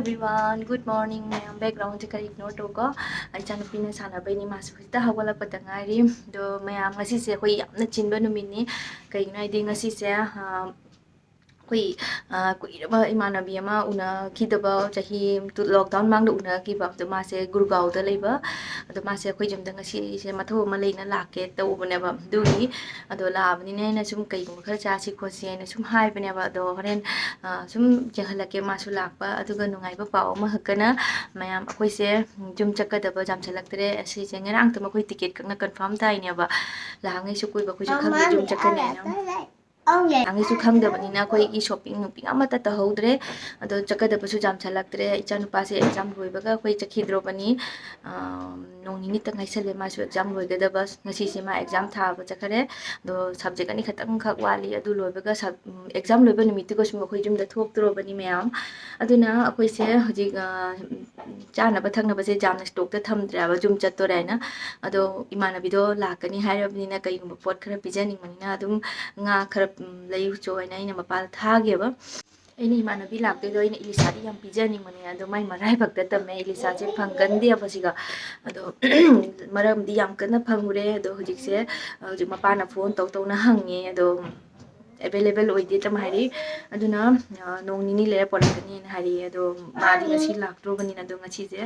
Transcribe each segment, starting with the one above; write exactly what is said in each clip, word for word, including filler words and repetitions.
Everyone, good morning. ꯃꯌꯥꯝ, background ꯁꯦ ꯈꯔ ignore ꯇꯧꯀꯣ꯫ ꯏꯆꯥꯅꯨꯄꯤꯅ ꯁꯥꯟꯅꯕꯩꯅꯤ, ꯃꯥꯁꯨ ꯍꯧꯖꯤꯛꯇ ꯍꯧꯒꯠꯂꯛꯄꯗ ꯉꯥꯏꯔꯤ꯫ ꯑꯗꯣ ꯃꯌꯥꯝ, ꯉꯁꯤꯁꯦ ꯑꯩꯈꯣꯏ ꯌꯥꯝꯅ ꯆꯤꯟꯕ ꯅꯨꯃꯤꯠꯅꯤ꯫ ꯀꯩꯒꯤꯅꯣ ꯍꯥꯏꯗꯤ ꯉꯁꯤꯁꯦ, ꯑ, ꯑꯩꯈꯣꯏ, ꯑ, ꯀꯨꯏꯔꯕ ꯏꯃꯥꯟꯅꯕꯤ ꯑꯃ ꯎꯅꯈꯤꯗꯕ, ꯆꯍꯤ ꯇꯨ-, lockdown ꯃꯃꯥꯡꯗ ꯎꯅꯈꯤꯕ, ꯑꯗꯣ ꯃꯥꯁꯦ ꯒꯨꯔꯒꯥꯎꯗ ꯂꯩꯕ꯫ ꯑꯗꯣ ꯃꯥꯁꯦ ꯑꯩꯈꯣꯏ ꯌꯨꯝꯗ ꯉꯁꯤꯁꯦ ꯃꯊꯧ ꯑꯃ ꯂꯩꯅ ꯂꯥꯛꯀꯦ ꯇꯧꯕꯅꯦꯕ꯫ ꯑꯗꯨꯒꯤ ꯑꯗꯣ ꯂꯥꯛꯑꯕꯅꯤꯅ ꯑꯩꯅ ꯁꯨꯝ ꯀꯩꯒꯨꯝꯕ ꯈꯔ ꯆꯥꯁꯤ ꯈꯣꯠꯁꯤ ꯍꯥꯏꯅ ꯁꯨꯝ ꯍꯥꯏꯕꯅꯦꯕ꯫ ꯑꯗꯣ ꯍꯣꯔꯦꯟ, ꯑ, ꯁꯨꯝ ꯌꯦꯡꯍꯜꯂꯛꯀꯦ ꯃꯥꯁꯨ ꯂꯥꯛꯄ꯫ ꯑꯗꯨꯒ ꯅꯨꯡꯉꯥꯏꯕ ꯄꯥꯎ ꯑꯃꯈꯛꯀꯅ, ꯃꯌꯥꯝ, ꯑꯩꯈꯣꯏꯁꯦ ꯌꯨꯝ ꯆꯠꯀꯗꯕ ꯌꯥꯝꯁꯤꯜꯂꯛꯇ꯭ꯔꯦ꯫ ꯑꯁꯤꯁꯦ ꯉꯔꯥꯡꯇ ꯃꯈꯣꯏ ticket ꯈꯛꯅ confirm ꯇꯥꯏꯅꯦꯕ꯫ ꯂꯥꯛꯉꯩꯁꯨ ꯀꯨꯏꯕ ꯑꯩꯈꯣꯏꯁꯨ ꯈꯪꯗꯦ ꯌꯨꯝ ꯆꯠꯀꯅꯤ ꯍꯥꯏꯅ꯫ ꯂꯥꯛꯉꯩꯁꯨ ꯈꯪꯗꯕꯅꯤꯅ ꯑꯩꯈꯣꯏꯒꯤ shopping ꯅꯨꯄꯤꯡ ꯑꯃꯠꯇ ꯇꯧꯍꯧꯗ꯭ꯔꯦ꯫ ꯑꯗꯣ ꯆꯠꯀꯗꯕꯁꯨ ꯌꯥꯝꯁꯤꯜꯂꯛꯇ꯭ꯔꯦ꯫ ꯏꯆꯥꯅꯨꯄꯥꯁꯦ exam ꯂꯣꯏꯕꯒ ꯑꯩꯈꯣꯏ ꯆꯠꯈꯤꯗ꯭ꯔꯣꯕꯅꯤ꯫ ꯑ, ꯅꯣꯡ ꯅꯤꯅꯤꯇ ꯉꯥꯏꯁꯜꯂꯦ ꯃꯥꯁꯨ exam ꯂꯣꯏꯒꯗꯕ꯫ ꯉꯁꯤꯁꯦ ꯃꯥ exam ꯊꯥꯕ ꯆꯠꯈꯔꯦ꯫ ꯑꯗꯣ subject ꯑꯅꯤꯈꯛꯇꯪꯈꯛ ꯋꯥꯠꯂꯤ꯫ ꯑꯗꯨ ꯂꯣꯏꯕꯒ ꯁꯕ-, ꯎꯝ, exam ꯂꯣꯏꯕ ꯅꯨꯃꯤꯠꯇꯨꯒꯁꯨ ꯑꯩꯈꯣꯏ ꯌꯨꯝꯗ ꯊꯣꯛꯇ꯭ꯔꯣꯕꯅꯤ ꯃꯌꯥꯝ꯫ ꯑꯗꯨꯅ ꯑꯩꯈꯣꯏꯁꯦ ꯍꯧꯖꯤꯛ, ꯑ, ꯆꯥꯅꯕ ꯊꯛꯅꯕꯁꯦ ꯌꯥꯝꯅ stock ꯇ ꯊꯝꯗ꯭ꯔꯦꯕ, ꯌꯨꯝ ꯆꯠꯇꯣꯔꯦ ꯍꯥꯏꯅ꯫ ꯑꯗꯣ ꯏꯃꯥꯟꯅꯕꯤꯗꯣ ꯂꯥꯛꯀꯅꯤ ꯍꯥꯏꯔꯕꯅꯤꯅ ꯀꯩꯒꯨꯝꯕ ꯄꯣꯠ ꯈꯔ ꯄꯤꯖꯅꯤꯡꯕꯅꯤꯅ ꯑꯗꯨꯝ ꯉꯥ ꯈꯔ, ꯎꯝ, ꯂꯩꯔꯨꯆꯣ ꯍꯥꯏꯅ ꯑꯩꯅ ꯃꯄꯥꯗ ꯊꯥꯈꯤꯕ꯫ ꯑꯩꯅ ꯏꯃꯥꯟꯅꯕꯤ ꯂꯥꯛꯇꯣꯏꯗꯣ ꯑꯩꯅ ꯏꯂꯤꯁꯥꯗꯤ ꯌꯥꯝ ꯄꯤꯖꯅꯤꯡꯕꯅꯦ, ꯑꯗꯣ ꯃꯥꯏ ꯃꯔꯥꯏꯕꯛꯇ ꯇꯝꯃꯦ, ꯏꯂꯤꯁꯥꯁꯦ ꯐꯪꯒꯟꯗꯦꯕ ꯁꯤꯒ꯫ ꯑꯗꯣ ꯃꯔꯝꯗꯤ ꯌꯥꯝ ꯀꯟꯅ ꯐꯪꯉꯨꯔꯦ꯫ ꯑꯗꯣ ꯍꯧꯖꯤꯛꯁꯦ, ꯍꯧꯖꯤꯛ ꯃꯄꯥꯅ phone ꯇꯧ ꯇꯧꯅ ꯍꯪꯉꯦ꯫ ꯑꯗꯣ available ꯑꯣꯏꯗꯦ ꯇꯝ ꯍꯥꯏꯔꯤ꯫ ꯑꯗꯨꯅ, ꯑ, ꯅꯣꯡ ꯅꯤꯅꯤ ꯂꯩꯔ ꯄꯣꯔꯛꯀꯅꯤꯅ ꯍꯥꯏꯔꯤ꯫ ꯑꯗꯣ ꯃꯥꯗꯤ ꯉꯁꯤ ꯂꯥꯛꯇ꯭ꯔꯣꯕꯅꯤꯅ, ꯑꯗꯣ ꯉꯁꯤꯁꯦ,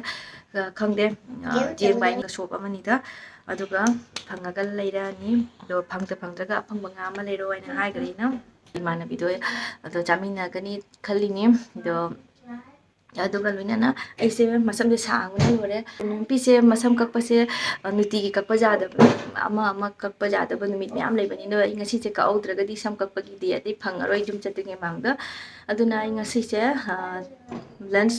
ꯑ, ꯈꯪꯗꯦ, ꯑ, ꯌꯦꯡꯕ ꯍꯥꯏꯅ shop ꯑꯃꯅꯤꯗ꯫ ꯑꯗꯨꯒ ꯐꯪꯉꯒ ꯂꯩꯔꯛꯑꯅꯤ꯫ ꯑꯗꯣ ꯐꯪꯗ ꯐꯪꯗ꯭ꯔꯒ ꯑꯐꯪꯕ ꯉꯥ ꯑꯃ ꯂꯩꯔꯣ ꯍꯥꯏꯅ ꯍꯥꯏꯈ꯭ꯔꯦ ꯑꯩꯅ꯫ ꯏꯃꯥꯟꯅꯕꯤꯗꯣ ꯑꯗꯣ ꯆꯥꯃꯤꯟꯅꯒꯅꯤ ꯈꯜꯂꯤꯅꯤ꯫ ꯑꯗꯣ ꯑꯗꯨꯒ ꯂꯣꯏꯅꯅ ꯑꯩꯁꯦ ꯃꯁꯝꯁꯦ ꯁꯥꯡꯕꯅ ꯂꯣꯏꯔꯦ꯫ ꯅꯨꯄꯤꯁꯦ ꯃꯁꯝ ꯀꯛꯄꯁꯦ, ꯑ, ꯅꯨꯡꯇꯤꯒꯤ ꯀꯛꯄ ꯌꯥꯗꯕ, ꯑꯃ ꯑꯃ ꯀꯛꯄ ꯌꯥꯗꯕ ꯅꯨꯃꯤꯠ ꯃꯌꯥꯝ ꯂꯩꯕꯅꯤ꯫ ꯑꯗꯣ ꯑꯩ ꯉꯁꯤꯁꯦ ꯀꯛꯍꯧꯗ꯭ꯔꯒꯗꯤ ꯁꯝ ꯀꯛꯄꯒꯤ day ꯑꯗꯤ ꯐꯪꯉꯔꯣꯏ ꯌꯨꯝ ꯆꯠꯇ꯭ꯔꯤꯉꯩ ꯃꯃꯥꯡꯗ꯫ ꯑꯗꯨꯅ ꯑꯩ ꯉꯁꯤꯁꯦ, ꯑ, lunch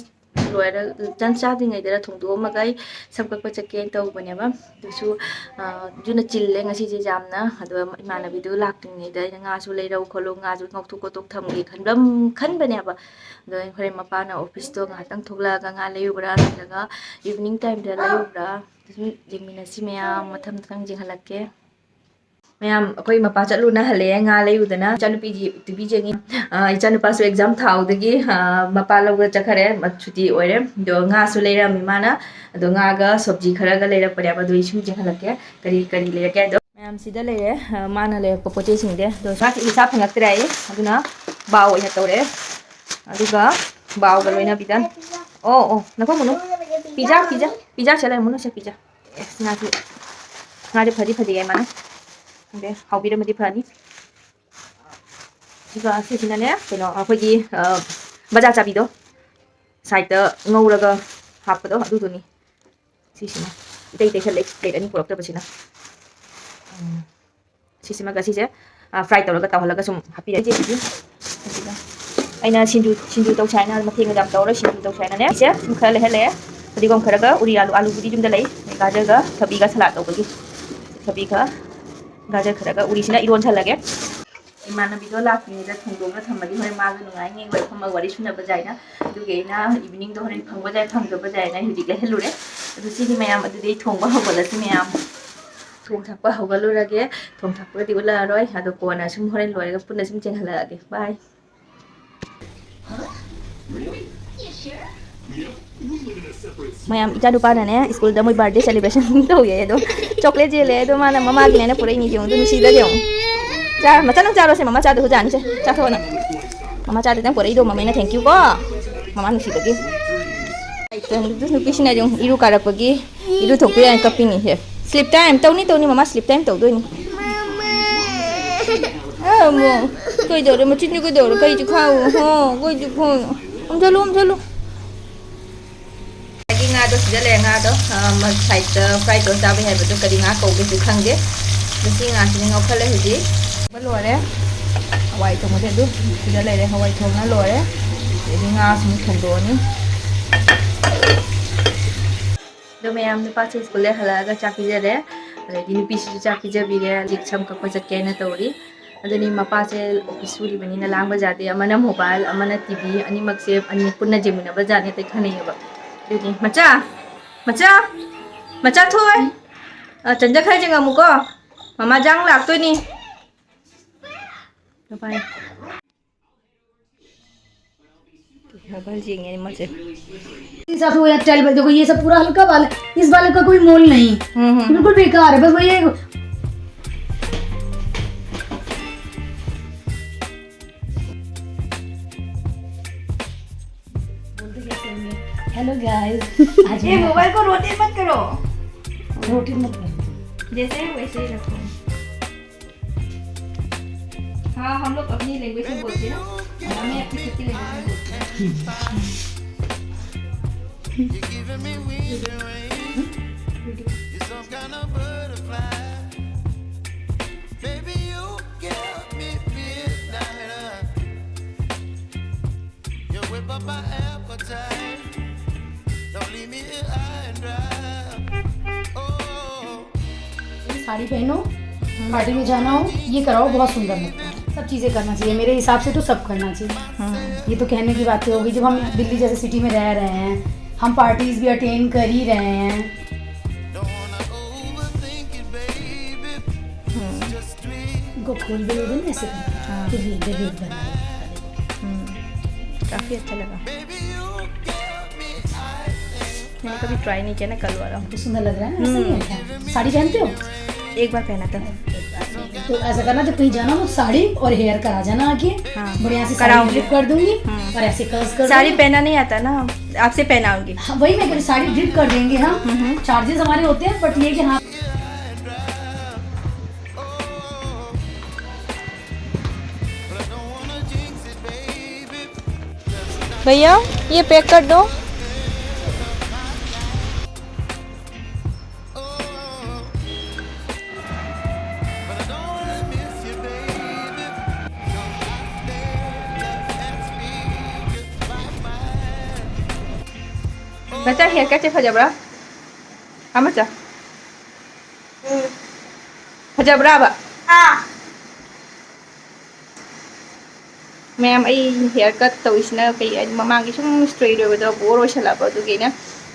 ꯂꯣꯏꯔ-, lunch ꯆꯥꯗ꯭ꯔꯤꯉꯩꯗ ꯊꯣꯡꯗꯣꯛꯑꯝꯃꯒ ꯑꯩ ꯁꯝ ꯀꯛꯄ ꯆꯠꯀꯦꯅ ꯇꯧꯕꯅꯦꯕ꯫ ꯑꯗꯨꯁꯨ, ꯑ, ꯑꯗꯨꯅ ꯆꯤꯜꯂꯦ ꯉꯁꯤꯁꯦ ꯌꯥꯝꯅ꯫ ꯑꯗꯣ ꯏꯃꯥꯟꯅꯕꯤꯗꯨ ꯂꯥꯛꯇ꯭ꯔꯤꯉꯩꯗ ꯑꯩꯅ ꯉꯥꯁꯨ ꯂꯩꯔꯧ ꯈꯣꯠꯂꯧ, ꯉꯥꯁꯨ ꯉꯧꯊꯣꯛ ꯈꯣꯠꯇꯣꯛ ꯊꯝꯒꯦ ꯈꯟꯕ, ꯈꯟꯕꯅꯦꯕ꯫ ꯑꯗꯣ ꯑꯩ ꯍꯣꯔꯦꯟ ꯃꯄꯥꯅ office ꯇꯣ ꯉꯥꯏꯍꯥꯛꯇꯪ ꯊꯣꯛꯂꯛꯑꯒ ꯉꯥ ꯂꯩꯔꯨꯕ꯭ꯔꯥ ꯅꯠꯇ꯭ꯔꯒ evening time ꯗ ꯂꯩꯔꯨꯕ꯭ꯔꯥ, ꯁꯨꯝ ꯌꯦꯡꯃꯤꯟꯅꯁꯤ ꯃꯌꯥꯝ, ꯃꯊꯪ ꯃꯊꯪ ꯌꯦꯡꯍꯜꯂꯛꯀꯦ꯫ ꯃꯌꯥꯝ, ꯑꯩꯈꯣꯏ ꯃꯄꯥ ꯆꯠꯂꯨꯅ ꯍꯜꯂꯛꯑꯦ, ꯉꯥ ꯂꯩꯔꯨꯗꯅ꯫ ꯏꯆꯥꯅꯨꯄꯤꯒꯤ ꯇꯤꯚꯤ ꯌꯦꯡꯉꯤ꯫ ꯑ, ꯏꯆꯥꯅꯨꯄꯥꯁꯨ exam ꯊꯥꯍꯧꯗꯒꯤ, ꯑ, ꯃꯄꯥ ꯂꯧꯕ ꯆꯠꯈꯔꯦ, ꯃ-, ꯁꯨꯇꯤ ꯑꯣꯏꯔꯦ꯫ ꯑꯗꯣ ꯉꯥꯁꯨ ꯂꯩꯔꯝꯃꯤ ꯃꯥꯅ꯫ ꯑꯗꯣ ꯉꯥꯒ ꯁꯣꯕꯖꯤ ꯈꯔꯒ ꯂꯩꯔꯛꯄꯅꯦꯕ꯫ ꯑꯗꯣ ꯑꯩ ꯁꯨꯝ ꯌꯦꯡꯍꯜꯂꯛꯀꯦ ꯀꯔꯤ ꯀꯔꯤ ꯂꯩꯔꯛꯀꯦ ꯍꯥꯏꯗꯣ꯫ ꯃꯌꯥꯝ ꯁꯤꯗ ꯂꯩꯔꯦ, ꯑ, ꯃꯥꯅ ꯂꯩꯔꯛꯄ ꯄꯣꯠ ꯆꯩꯁꯤꯡꯁꯦ꯫ ꯑꯗꯣ ꯉꯥꯁꯤ ꯏꯁꯥ ꯐꯪꯉꯛꯇ꯭ꯔꯦ ꯑꯩ, ꯑꯗꯨꯅ ꯕꯥꯎ ꯑꯣꯏꯅ ꯇꯧꯔꯦ꯫ ꯑꯗꯨꯒ ꯕꯥꯎꯒ ꯂꯣꯏꯅꯕꯤꯗ꯫ ꯑꯣ, ꯑꯣ, ꯅꯈꯣ ꯃꯨꯅꯨ꯫ ꯄꯤꯖꯥ, ꯄꯤꯖꯥ, ꯄꯤꯖꯥ ꯁꯦ ꯂꯩꯔꯝꯃꯨꯅꯨ ꯁꯦ, ꯄꯤꯖꯥ꯫ ꯑꯦꯁ, ꯉꯥꯁꯤ, ꯉꯥꯁꯦ ꯐꯗꯤ ꯐꯖꯩꯌꯦ ꯃꯥꯅ꯫ ꯈꯪꯗꯦ, ꯍꯥꯎꯕꯤꯔꯝꯃꯗꯤ ꯐꯅꯤ꯫ ꯑꯗꯨꯒ ꯁꯤꯁꯤꯅꯅꯦ, ꯀꯩꯅꯣ, ꯑꯩꯈꯣꯏꯒꯤ, ꯑ, ꯕꯖꯥꯔ ꯆꯥꯕꯤꯗꯣ, ꯁꯥꯏꯠꯇ ꯉꯧꯔꯒ ꯍꯥꯞꯄꯗꯣ, ꯑꯗꯨꯗꯨꯅꯤ꯫ ꯁꯤꯁꯤꯅ ꯏꯇꯩ ꯏꯇꯩ ꯈꯔ ꯂꯩ, ꯄ꯭ꯂꯦꯠ ꯑꯅꯤ ꯄꯨꯔꯛꯇꯕꯁꯤꯅ꯫ ꯎꯝ, ꯁꯤꯁꯤꯃꯒ ꯁꯤꯁꯦ, ꯑ, ꯐ꯭ꯔꯥꯏ ꯇꯧꯔꯒ ꯇꯧꯍꯜꯂꯒ ꯁꯨꯝ ꯍꯥꯞꯄꯤꯔꯛꯏ꯫ ꯑꯗꯨꯒ ꯑꯩꯅ ꯁꯤꯡꯖꯨ, ꯁꯤꯡꯖꯨ ꯇꯧꯁꯦ ꯍꯥꯏꯅ, ꯃꯊꯦꯜꯒ ꯌꯥꯝ ꯇꯧꯔꯣꯏ, ꯁꯤꯡꯖꯨ ꯇꯧꯁꯦ ꯍꯥꯏꯅꯅꯦ, ꯁꯤꯁꯦ ꯁꯨꯝ ꯈꯔ ꯂꯩꯍꯜꯂꯦ꯫ ꯐꯗꯤꯒꯣꯝ ꯈꯔꯒ ꯎꯔꯤ ꯑꯥꯂꯨ, ꯑꯥꯂꯨꯕꯨꯗꯤ ꯌꯨꯝꯗ ꯂꯩ, ꯒꯥꯖꯔꯒ ꯊꯕꯤꯒ ꯁꯂꯥꯗ ꯇꯧꯕꯒꯤ꯫ ꯊꯕꯤꯒ ꯒꯥꯖꯔ ꯈꯔꯒ ꯎꯔꯤꯁꯤꯅ ꯏꯔꯣꯟꯁꯜꯂꯒꯦ꯫ ꯏꯃꯥꯟꯅꯕꯤꯗꯣ ꯂꯥꯛꯇ꯭ꯔꯤꯉꯩꯗ ꯊꯣꯡꯗꯣꯛꯅ ꯊꯝꯃꯗꯤ ꯍꯣꯔꯦꯟ ꯃꯥꯁꯨ ꯅꯨꯡꯉꯥꯏꯅꯤ, ꯋꯥꯔꯤ ꯐꯝꯃꯒ ꯋꯥꯔꯤ ꯁꯨꯅꯕ ꯌꯥꯏꯅ꯫ ꯑꯗꯨꯒꯤ ꯑꯩꯅ ꯏꯚꯤꯅꯤꯡꯗꯣ ꯍꯣꯔꯦꯟ ꯐꯪꯕ ꯌꯥꯏ, ꯐꯪꯗꯕ ꯌꯥꯏꯅ ꯑꯩ ꯍꯧꯖꯤꯛ ꯂꯩꯍꯜꯂꯨꯔꯦ꯫ ꯑꯗꯨ ꯁꯤꯗꯤ ꯃꯌꯥꯝ, ꯑꯗꯨꯗꯤ ꯑꯩ ꯊꯣꯡꯕ ꯍꯧꯒꯠꯂꯁꯤ ꯃꯌꯥꯝ꯫ ꯊꯣꯡ ꯊꯥꯛꯄ ꯍꯧꯒꯠꯂꯨꯔꯒꯦ꯫ ꯊꯣꯡ ꯊꯥꯛꯄꯒꯗꯤ ꯎꯠꯂꯛꯑꯔꯣꯏ꯫ ꯑꯗꯣ ꯀꯣꯟꯅ ꯁꯨꯝ ꯍꯣꯔꯦꯟ ꯂꯣꯏꯔꯒ ꯄꯨꯟꯅ ꯁꯨꯝ ꯆꯦꯟꯍꯜꯂꯛꯑꯒꯦ꯫ ꯕꯥꯏ꯫ ꯃꯌꯥꯝ, ꯏꯆꯥ ꯅꯨꯄꯥꯅꯅꯦ, ꯁ꯭ꯀꯨꯜꯗ ꯃꯣꯏ ꯕꯥꯔꯗꯦ ꯁꯦꯂꯦꯕ꯭ꯔꯦꯁꯟ ꯇꯧꯋꯦ꯫ ꯑꯗꯣ ꯆꯣꯀ꯭ꯂꯦꯠ ꯆꯦꯜꯂꯦ꯫ ꯑꯗꯣ ꯃꯥꯅ ꯃꯃꯥꯒꯤꯅꯦꯅ ꯄꯨꯔꯛꯏꯅꯤ꯫ ꯌꯦꯡꯉꯨ, ꯑꯗꯨ ꯅꯨꯡꯁꯤꯗ ꯌꯦꯡꯉꯨ꯫ ꯆꯥ, ꯃꯆꯥ ꯅꯪ ꯆꯥꯔꯣꯁꯦ, ꯃꯃꯥ ꯆꯥꯗꯁꯨ ꯌꯥꯅꯤꯁꯦ꯫ ꯆꯥꯊꯣꯛꯑꯣ ꯅꯪ꯫ ꯃꯃꯥ ꯆꯥꯗ ꯅꯪ ꯄꯨꯔꯛꯏꯗꯣ ꯃꯃꯩꯅ thank you ꯀꯣ꯫ ꯃꯃꯥ ꯅꯨꯡꯁꯤꯕꯒꯤ꯫ ꯑꯗꯨ ꯅꯨꯄꯤꯁꯤꯅ ꯌꯦꯡꯉꯨ, ꯏꯔꯨ ꯀꯥꯔꯛꯄꯒꯤ ꯏꯔꯨ ꯊꯣꯛꯄ ꯌꯥꯏꯅ ꯀꯞꯄꯤꯅꯤ꯫ ꯁꯦ, sleep time ꯇꯧꯅꯤ, ꯇꯧꯅꯤ, ꯃꯃꯥ sleep time ꯇꯧꯗꯣꯏꯅꯤ꯫ ꯑꯃꯨꯛ ꯀꯩꯗꯧꯔꯦ? ꯃꯆꯤꯟꯁꯨ ꯀꯩꯗꯧꯔꯦ? ꯀꯩꯁꯨ ꯈꯥꯎ? ꯍꯣ, ꯀꯩꯁꯨ ꯈꯥꯎ? ꯎꯝꯖꯜꯂꯨ, ꯎꯝꯖꯜꯂꯨ꯫ ꯑꯩꯒꯤ ꯉꯥꯗꯣ ꯁꯤꯗ ꯂꯩꯔꯦ꯫ ꯉꯥꯗꯣ, ꯑ, ꯃ-, ꯁꯥꯏꯠꯇ ꯐ꯭ꯔꯥꯏ ꯇꯧꯔ ꯆꯥꯕ ꯌꯥꯏꯕꯗꯣ ꯀꯔꯤ ꯉꯥ ꯀꯧꯒꯦꯁꯨ ꯈꯪꯗꯦ꯫ ꯑꯗꯣ ꯁꯤ ꯉꯥꯁꯤꯅ ꯉꯧꯈꯠꯂꯦ ꯍꯧꯖꯤꯛ꯫ ꯂꯣꯏꯔꯦ꯫ ꯍꯋꯥꯏ ꯊꯣꯡꯕꯁꯦ ꯑꯗꯨ ꯁꯤꯗ ꯂꯩꯔꯦ꯫ ꯍꯋꯥꯏ ꯊꯣꯡꯅ ꯂꯣꯏꯔꯦ꯫ ꯑꯗꯩꯗꯤ ꯉꯥ ꯁꯨꯝ ꯊꯣꯡꯗꯣꯛꯑꯅꯤ꯫ ꯑꯗꯣ ꯃꯌꯥꯝ, ꯅꯨꯄꯥꯁꯦ ꯁ꯭ꯀꯨꯜꯗꯩ ꯍꯜꯂꯛꯑꯒ ꯆꯥꯛ ꯄꯤꯖꯔꯦ꯫ ꯑꯗꯩꯗꯤ ꯅꯨꯄꯤꯁꯤꯁꯨ ꯆꯥꯛ ꯄꯤꯖꯕꯤꯔꯦ꯫ ꯍꯧꯖꯤꯛ ꯁꯝ ꯀꯛꯄ ꯆꯠꯀꯦꯅ ꯇꯧꯔꯤ꯫ ꯑꯗꯨꯅꯤ ꯃꯄꯥꯁꯦ ꯑꯣꯐꯤꯁ ꯁꯨꯔꯤꯕꯅꯤꯅ ꯂꯥꯡꯕ ꯌꯥꯗꯦ꯫ ꯑꯃꯅ ꯃꯣꯕꯥꯏꯜ, ꯑꯃꯅ ꯇꯤ ꯚꯤ, ꯑꯅꯤꯃꯛꯁꯦ ꯑꯅꯤ ꯄꯨꯟꯅ ꯌꯦꯡꯃꯤꯟꯅꯕ ꯖꯥꯠꯅꯦ ꯑꯇꯩ ꯈꯟꯅꯩꯌꯦꯕ꯫ ꯑꯗꯨꯅꯤ ꯃꯆꯥ, ꯃꯆꯥ, ꯃꯆꯥ ꯊꯣꯏ꯫ ꯑ, ꯆꯟꯖ ꯈꯔ ꯌꯦꯡꯉꯝꯃꯨꯀꯣ꯫ ꯃꯃꯥ ꯆꯥꯡ ꯂꯥꯛꯇꯣꯏꯅꯤ꯫ ꯕꯥꯏ꯫ ꯍꯔꯕꯜ ꯌꯦꯡꯉꯦ ꯃꯥꯁꯦ꯫ इस हिसाब से वो यार स्टाइल, देखो ये सब पूरा हल्का वाला, इस वाले का कोई मोल नहीं। हम्म, हम्म। बिल्कुल बेकार है, बस वही है। बोलते कैसे होंगे? Hello guys. आज ये मैं मोबाइल को रोटेट मत करो। रोटेट मत करो। जैसे है वैसे ही रखो। हाँ, हम लोग अपनी लैंग्वेज में बोलते हैं ना, हमें अपनी खुद की लैंग्वेज में बोलते हैं। ये साड़ी पहनो, पार्टी में जाना हो, ये कराओ, बहुत सुंदर लगता है। सब चीज़ें करना चाहिए, मेरे हिसाब से तो सब करना चाहिए। ये तो कहने की बातें हो गई, जब हम दिल्ली जैसे सिटी में रह रहे हैं, हम पार्टीज भी अटेंड कर ही रहे हैं। इनको खोल भी लोगे ना ऐसे करके, तो ये, ये, ये बना है। काफ़ी अच्छा लगा। मैंने कभी ट्राई नहीं किया ना कल वाला। बहुत सुंदर लग रहा है ना, सही है क्या? साड़ी पहनते हो? एक बार पहना था। तो ऐसा करना, जब कहीं जाना हो, साड़ी और हेयर करा जाना आके। हाँ। बढ़िया से साड़ी कराऊंगी। ड्रिप कर दूंगी। और ऐसे कर्ल्स कर साड़ी दूंगी। पहना नहीं आता ना, आपसे पहनाऊंगी। हाँ, वही मैं कह रही, साड़ी ड्रिप कर देंगे हम। चार्जेस हमारे होते हैं, बट ये कि हाँ। भैया, ये पैक कर दो। ꯃꯆꯥ, ꯍꯦꯌꯔ ꯀꯠꯁꯦ ꯐꯖꯕ꯭ꯔꯥ? ꯑꯃꯆꯥ꯫ ꯎꯝ꯫ ꯐꯖꯕ꯭ꯔꯥꯕ? ꯑꯥ꯫ ꯃꯌꯥꯝ, ꯑꯩ ꯍꯦꯌꯔ ꯀꯠ ꯇꯧꯔꯤꯁꯤꯅ ꯀꯩ ꯍꯥꯏꯅꯤ, ꯃꯃꯥꯡꯒꯤ ꯁꯨꯝ ꯁ꯭ꯇ꯭ꯔꯦꯠ ꯑꯣꯏꯕꯗꯣ ꯕꯣꯔ ꯑꯣꯏꯁꯜꯂꯛꯄ, ꯑꯗꯨꯒꯤꯅ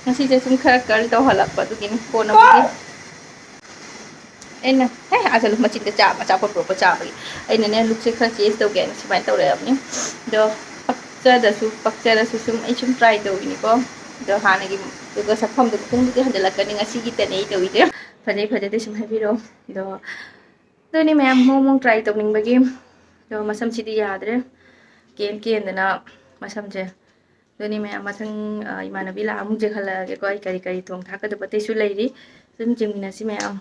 ꯉꯁꯤꯁꯦ ꯁꯨꯝ ꯈꯔ ꯀꯔꯜ ꯇꯧꯍꯜꯂꯛꯄ, ꯑꯗꯨꯒꯤꯅꯤ꯫ ꯀꯣꯟꯅꯕꯨꯗꯤ ꯑꯩꯅ, "ꯍꯦ, ꯑꯥ ꯆꯠꯂꯨ, ꯃꯆꯤꯟꯗ ꯆꯥꯕ, ꯑꯆꯥꯄꯣꯠ ꯄꯨꯔꯛꯄ ꯆꯥꯕꯒꯤ." ꯑꯩꯅꯅꯦ, ꯂꯨꯛꯁꯦ ꯈꯔ ꯆꯦꯟꯖ ꯇꯧꯒꯦꯅ ꯁꯨꯃꯥꯏꯅ ꯇꯧꯔꯛꯑꯕꯅꯤ꯫ ꯑꯗꯣ ꯄꯛꯆꯗꯁꯨ, ꯄꯛꯆꯔꯁꯨ ꯁꯨꯝ, ꯑꯩ ꯁꯨꯝ ꯇ꯭ꯔꯥꯏ ꯇꯧꯕꯤꯅꯤꯀꯣ꯫ ꯑꯗꯣ ꯍꯥꯟꯅꯒꯤ ꯑꯗꯨꯒ ꯁꯛꯐꯝꯗꯣ ꯄꯨꯡꯗꯨꯗꯤ ꯍꯟꯖꯤꯜꯂꯛꯀꯅꯤ, ꯉꯁꯤꯒꯤꯇꯅꯦ ꯑꯩ ꯇꯧꯔꯤꯁꯦ꯫ ꯐꯖꯩ ꯐꯖꯗꯦ ꯁꯨꯝ ꯍꯥꯏꯕꯤꯔꯛꯑꯣ꯫ ꯑꯗꯣ ꯑꯗꯨꯅꯤ ꯃꯌꯥꯝ, ꯃꯑꯣꯡ ꯃꯑꯣꯡ ꯇ꯭ꯔꯥꯏ ꯇꯧꯅꯤꯡꯕꯒꯤ꯫ ꯑꯗꯣ ꯃꯁꯝꯁꯤꯗꯤ ꯌꯥꯗ꯭ꯔꯦ, ꯀꯦꯟ ꯀꯦꯟꯗꯅ ꯃꯁꯝꯁꯦ꯫ ꯑꯗꯨꯅꯤ ꯃꯌꯥꯝ, ꯃꯊꯪ, ꯑ, ꯏꯃꯥꯟꯅꯕꯤ ꯂꯥꯛꯑ ꯑꯃꯨꯛ ꯌꯦꯡꯍꯜꯂꯛꯑꯒꯦꯀꯣ꯫ ꯑꯩ ꯀꯔꯤ ꯀꯔꯤ ꯊꯣꯡ ꯊꯥꯛꯀꯗꯕ ꯑꯇꯩꯁꯨ ꯂꯩꯔꯤ, ꯑꯗꯨꯝ ꯌꯦꯡꯃꯤꯟꯅꯁꯤ ꯃꯌꯥꯝ꯫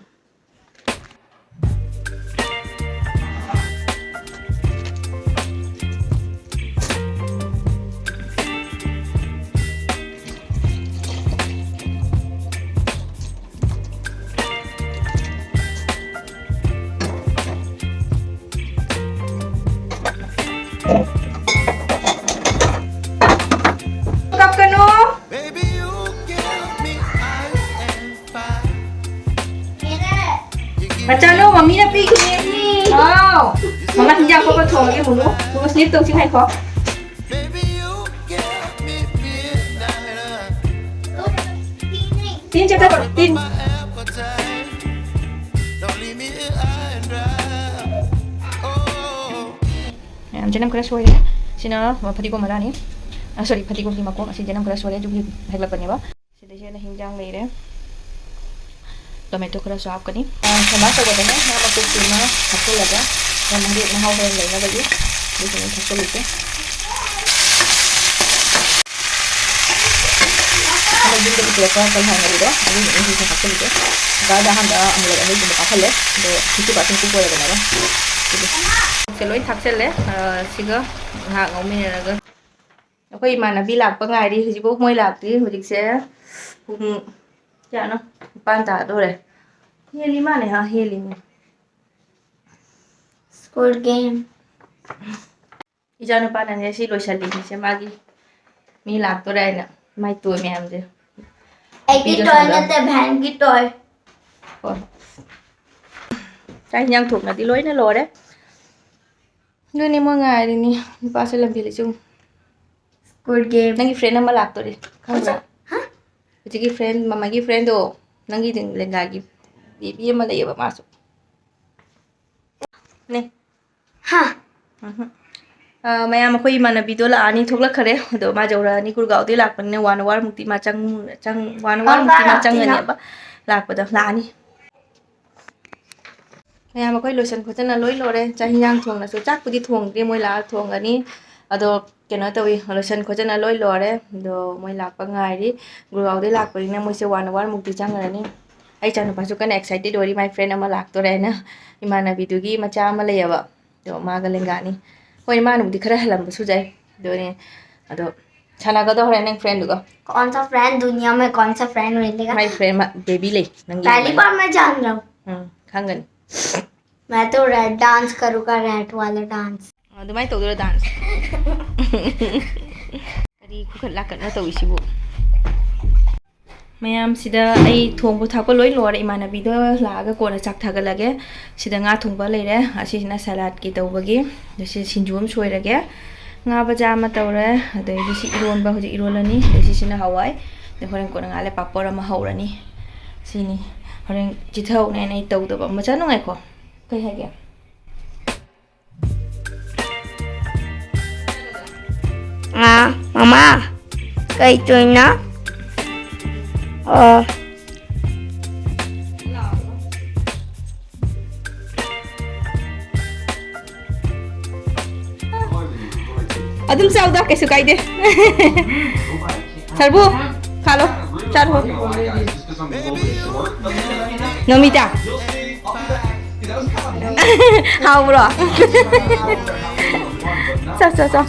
ꯀꯞꯀꯅꯨ꯫ ꯃꯆꯥꯅꯨ, ꯃꯃꯤꯅ ꯄꯤꯈꯤꯕꯅꯦ꯫ ꯍꯥꯎ꯫ ꯃꯃꯥ ꯍꯤꯟꯖꯥꯡ ꯑꯐꯕ ꯊꯣꯡꯉꯒꯦ, ꯃꯨꯅꯨ꯫ ꯃꯨꯅꯨ, ꯁ꯭ꯂꯤꯞ ꯇꯧꯁꯤ ꯉꯥꯏꯈꯣ꯫ ꯇꯤꯟ ꯆꯠꯊꯠꯈ꯭ꯔꯣ, ꯇꯤꯟ꯫ ꯃꯌꯥꯝ ꯆꯅꯝ ꯈꯔ ꯁꯣꯏꯔꯦ꯫ ꯁꯤꯅ ꯐꯗꯤꯒꯣꯝ ꯃꯔꯥꯅꯤ꯫ ꯑ, ꯁꯣꯔꯤ, ꯐꯗꯤꯒꯣꯝꯒꯤ ꯃꯈꯣꯡ꯫ ꯑꯁꯤ ꯆꯅꯝ ꯈꯔ ꯁꯣꯏꯔꯦ, ꯑꯗꯨꯒꯤ ꯍꯦꯛꯂꯛꯄꯅꯦꯕ꯫ ꯁꯤꯗꯩꯁꯤꯗꯅ ꯍꯤꯟꯖꯥꯡ ꯂꯩꯔꯦ꯫ ꯇꯣꯃꯦꯇꯣ ꯈꯔꯁꯨ ꯍꯥꯞꯀꯅꯤ꯫ ꯑ, ꯁꯦꯕꯥ ꯇꯧꯕꯗꯅ ꯉꯥ ꯃꯀꯨꯞ ꯑꯃ ꯍꯥꯞꯆꯤꯜꯂꯒ, ꯉꯥ ꯃꯍꯤ ꯃꯍꯥꯎ ꯍꯦꯟꯅ ꯂꯩꯅꯕꯒꯤ ꯑꯗꯨꯁꯨ ꯑꯗꯨꯝ ꯍꯥꯞꯆꯤꯜꯂꯤꯁꯦ꯫ ꯑꯗꯣ ꯌꯨꯝꯗꯒꯤ ꯄꯨꯔꯛꯄ ꯀꯣꯜꯍꯥ ꯉꯥꯔꯤꯗꯣ, ꯑꯗꯨꯁꯨ ꯑꯗꯨꯝ ꯍꯥꯞꯆꯤꯜꯂꯤꯁꯦ꯫ ꯗꯥꯜꯗ ꯑꯍꯥꯟꯕ ꯑꯃꯨꯔꯛ ꯑꯅꯤꯒꯨꯝꯕ ꯀꯥꯞꯍꯜꯂꯦ꯫ ꯑꯗꯣ fifty percent cook ꯑꯣꯏꯔꯕꯅꯦꯕ꯫ ꯁꯤꯁꯦ ꯂꯣꯏ ꯊꯥꯛꯆꯜꯂꯦ꯫ ꯑ, ꯁꯤꯒ ꯉꯥꯏꯍꯥꯛ ꯉꯧꯃꯤꯟꯅꯔꯒ ꯑꯩꯈꯣꯏ ꯏꯃꯥꯟꯅꯕꯤ ꯂꯥꯛꯄ ꯉꯥꯏꯔꯤ꯫ ꯍꯧꯖꯤꯛꯐꯥꯎ ꯃꯣꯏ ꯂꯥꯛꯇ꯭ꯔꯤ꯫ ꯍꯧꯖꯤꯛꯁꯦ ꯄꯨꯡ ꯀꯌꯥꯅꯣ? ꯅꯤꯄꯥꯟ ꯇꯥꯗꯣꯔꯦ꯫ ꯍꯦꯜꯂꯤ ꯃꯥꯜꯂꯦ, ꯍꯥ, ꯍꯦꯜꯂꯤ꯫ Squid Game꯫ ꯏꯆꯥꯅꯨꯄꯥꯅꯅꯦ ꯁꯤ ꯂꯣꯏꯁꯜꯂꯤꯅꯤꯁꯦ ꯃꯥꯒꯤ꯫ ꯃꯤ ꯂꯥꯛꯇꯣꯔꯦ ꯍꯥꯏꯅ ꯃꯥꯏ ꯇꯣꯏ ꯃꯌꯥꯝꯁꯦ꯫ ꯑꯩꯒꯤ ꯅꯨꯄꯤꯒ ꯇꯣꯏ ꯁꯥꯟꯅ-, ꯅꯠꯇꯦ, ꯚꯦꯟꯒꯤ ꯇꯣꯏ꯫ ꯍꯣꯏ꯫ ꯆꯥꯛ ꯏꯟꯖꯥꯡ ꯊꯣꯡꯅꯗꯤ ꯂꯣꯏꯅ ꯂꯣꯏꯔꯦ꯫ ꯑꯗꯨꯅꯤ ꯃꯣꯏ ꯉꯥꯏꯔꯤꯅꯤ꯫ ꯅꯨꯄꯥꯁꯨ ꯂꯝꯕꯤ ꯂꯩꯆꯨꯝ꯫ Squid Game꯫ ꯅꯪꯒꯤ friend ꯑꯃ ꯂꯥꯛꯇꯣꯔꯤ, ꯈꯪꯕ꯭ꯔꯥ? ꯍꯥ? ꯍꯧꯖꯤꯛꯀꯤ friend, ꯃꯃꯥꯒꯤ friendꯗꯣ, ꯅꯪꯒꯤ ꯂꯦꯡꯒꯥꯒꯤ꯫ ꯕꯦꯕꯤ ꯑꯃ ꯂꯩꯌꯦꯕ ꯃꯥꯁꯨ꯫ ꯅꯦ꯫ ꯍꯥ꯫ ꯎꯝꯍꯨꯝ꯫ ꯑ, ꯃꯌꯥꯝ ꯑꯩꯈꯣꯏ ꯏꯃꯥꯟꯅꯕꯤꯗꯣ ꯂꯥꯛꯑꯅꯤ, ꯊꯣꯛꯂꯛꯈ꯭ꯔꯦ꯫ ꯑꯗꯣ ꯃꯥ ꯌꯧꯔꯛꯑꯅꯤ, ꯒꯨꯔꯒꯥꯎꯗꯩ ꯂꯥꯛꯄꯅꯤꯅ ꯋꯥꯟ ꯑꯋꯥꯔꯃꯨꯛꯇꯤ ꯃꯥ ꯆꯪ-, ꯆꯪ-, ꯋꯥꯟ ꯑꯋꯥꯔꯃꯨꯛꯇꯤ ꯃꯥ ꯆꯪꯒꯅꯦꯕ ꯂꯥꯛꯄꯗ, ꯂꯥꯛꯑꯅꯤ꯫ ꯃꯌꯥꯝ ꯑꯩꯈꯣꯏ ꯂꯣꯏꯁꯟ ꯈꯣꯠꯆꯟꯅ ꯂꯣꯏ ꯂꯣꯏꯔꯦ꯫ ꯆꯥꯛ ꯍꯤꯟꯖꯥꯡ ꯊꯣꯡꯅꯁꯨ, ꯆꯥꯛꯄꯨꯗꯤ ꯊꯣꯡꯗ꯭ꯔꯤ, ꯃꯣꯏ ꯂꯥꯛꯑ ꯊꯣꯡꯒꯅꯤ꯫ ꯑꯗꯣ ꯀꯩꯅꯣ ꯇꯧꯏ, ꯂꯣꯏꯁꯟ ꯈꯣꯠꯆꯟꯅ ꯂꯣꯏ ꯂꯣꯏꯔꯦ꯫ ꯑꯗꯣ ꯃꯣꯏ ꯂꯥꯛꯄ ꯉꯥꯏꯔꯤ꯫ ꯒꯨꯔꯒꯥꯎꯗꯩ ꯂꯥꯛꯄꯅꯤꯅ ꯃꯣꯏꯁꯦ ꯋꯥꯟ ꯑꯋꯥꯔꯃꯨꯛꯇꯤ ꯆꯪꯈ꯭ꯔꯅꯤ꯫ ꯑꯩ ꯏꯆꯥꯅꯨꯄꯥꯁꯨ ꯀꯟꯅ excited ꯑꯣꯏꯔꯤ, my friend ꯑꯃ ꯂꯥꯛꯇꯣꯔꯦ ꯍꯥꯏꯅ꯫ ꯏꯃꯥꯟꯅꯕꯤꯗꯨꯒꯤ ꯃꯆꯥ ꯑꯃ ꯂꯩꯌꯦꯕ, ꯑꯗꯣ ꯃꯥꯒ ꯂꯦꯡꯒꯥꯅꯤ꯫ ꯍꯣꯏ, ꯃꯥꯅꯕꯨꯗꯤ ꯈꯔ ꯍꯜꯂꯝꯕꯁꯨ ꯌꯥꯏ꯫ ꯑꯗꯨꯅꯦ, ꯑꯗꯣ ꯁꯥꯟꯅꯒꯗꯧꯔꯦ ꯅꯪ friendꯗꯨꯒ꯫ कौन सा friend? दुनिया में कौन सा friend मिलेगा? My friend ꯑꯃ baby ꯂꯩ ꯅꯪꯒꯤ꯫ पहली बार मैं जान रहा हूँ। ꯎꯝ, ꯈꯪꯒꯅꯤ꯫ मैं तो red dance करूँगा, red वाला dance। ꯑꯗꯨꯃꯥꯏꯅ ꯇꯧꯗꯣꯏꯔꯣ dance? ꯀꯔꯤ ꯈꯨꯈꯠ ꯂꯥꯛꯀꯠꯅꯣ ꯇꯧꯔꯤꯁꯤꯕꯨ? ꯃꯌꯥꯝꯁꯤꯗ ꯑꯩ ꯊꯣꯡꯕ ꯊꯥꯛꯄ ꯂꯣꯏ ꯂꯣꯏꯔꯦ꯫ ꯏꯃꯥꯟꯅꯕꯤꯗꯣ ꯂꯥꯛꯑꯒ ꯀꯣꯟꯅ ꯆꯥꯛ ꯊꯥꯒꯠꯂꯒꯦ꯫ ꯁꯤꯗ ꯉꯥ ꯊꯣꯡꯕ ꯂꯩꯔꯦ, ꯑꯁꯤꯁꯤꯅ saladꯀꯤ ꯇꯧꯕꯒꯤ꯫ ꯑꯗ ꯁꯤ ꯁꯤꯡꯖꯨ ꯑꯃ ꯁꯣꯏꯔꯒꯦ꯫ ꯉꯥ ꯕꯖꯥ ꯑꯃ ꯇꯧꯔꯦ꯫ ꯑꯗꯩꯗꯤ ꯁꯤ ꯏꯔꯣꯟꯕ ꯍꯧꯖꯤꯛ ꯏꯔꯣꯜꯂꯅꯤ꯫ ꯑꯗꯩ ꯁꯤꯁꯤꯅ ꯍꯋꯥꯏ꯫ ꯑꯗꯩ ꯍꯣꯔꯦꯟ ꯀꯣꯟꯅ ꯉꯥꯏꯍꯥꯛ ꯂꯩ ꯄꯥꯄꯣꯔ ꯑꯃ ꯍꯧꯔꯅꯤ꯫ ꯁꯤꯅꯤ꯫ ꯍꯣꯔꯦꯟ ꯆꯤꯊꯍꯧꯅꯦꯅ ꯑꯩ ꯇꯧꯗꯕ꯫ ꯃꯆꯥ ꯅꯨꯡꯉꯥꯏꯈꯣ꯫ ꯀꯩ ꯍꯥꯏꯒꯦ? ꯑꯥ, ꯃꯃꯥ, ꯀꯩ ꯇꯧꯔꯤꯅꯣ? ꯑꯣ꯫ ꯑꯗꯨꯝ ꯆꯥꯎꯗ, ꯀꯩꯁꯨ ꯀꯥꯏꯗꯦ꯫ ꯁꯔꯕꯨ, ꯈꯥꯂꯣ, ꯆꯥꯔꯣ꯫ ꯅꯣꯃꯤꯇꯥ꯫ ꯍꯥꯎꯕ꯭ꯔꯣ? ꯆꯥ, ꯆꯥ, ꯆꯥ꯫